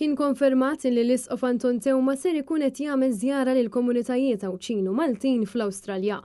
Kien konfermat li l-Isqof Anton Teuma ser ikun qed jagħmel żjara lil komunitajiet Għawdxin u Maltin fl-Awstralja.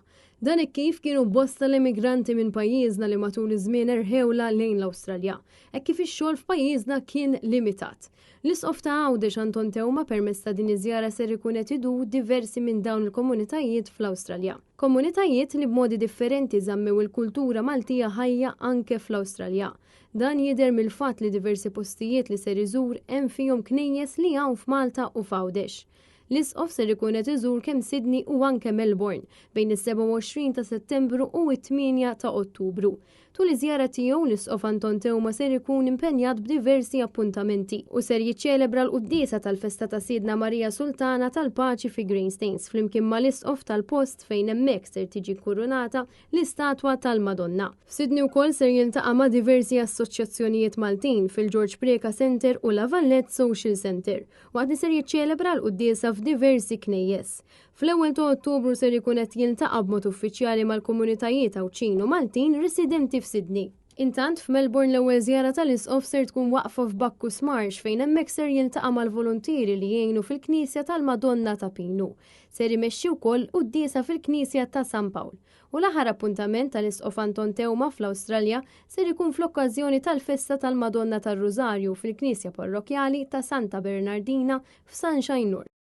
Dan hekk kif kienu bosta l-emigranti minn pajjiżna li matul iż-żmien erħewla lejn l-Awstralja, hekk kif ix-xogħol f'pajjiżna kien limitat. L-Isqof ta' Għawdex Anton Teuma permezz ta' din iż-żjara ser ikun qed idur diversi minn dawn il-komunitajiet fl-Awstralja. Komunitajiet li b'modi differenti żammew il-kultura Maltija ħajja anke fl-Awstralja. Dan jidher mill-fatt li diversi postijiet li ser iżur hemm fihom knejjes li hawn f'Malta u f'Għawdex. L-Isqof ser ikun qed iżur kemm Sydney u anke Melbourne bejn is-27 ta' Settembru u t-8 ta' Ottubru. Tul iż-żjara tiegħu l-Isqof Anton Teuma ser ikun impenjat b'diversi appuntamenti u ser jiċċelebra l-quddiesa tal-festa ta' Sidna Marija Sultana tal-Paċi fi Greystanes flimkien mal-Isqof tal-post fejn hemmhekk ser tiġi nkurunata l-istatwa tal-Madonna. F'Sydney wkoll ser jiltaqa' ma' diversi assoċjazzjonijiet Maltin fil-George Preca Centre u La Valette Social Centre, waqt li ser jiċċelebra l-quddiesa f'diversi knejjes. Fl-ewwel ta' Ottubru ser ikun qed jiltaqa' b'mod uffiċjali mal-komunitajiet Għawdxin u Maltin residenti f'Sydney. Intant, f'Melbourne l-ewwel żjara tal-Isqof ser tkun waqfa f'Bacchus Marsh fejn hemmhekk ser jiltaqa' mal-voluntieri li jgħinu fil-Knisja tal-Madonna ta' Pinu. Ser imexxi wkoll quddiesa fil-Knisja ta' San Pawl. U l-aħħar appuntament tal-Isqof Anton Teuma fl-Awstralja ser ikun fl-okkażjoni tal-festa tal-Madonna tar-Rużarju fil-Knisja Parrokkjali ta' Santa Bernardina f'Sunshine North.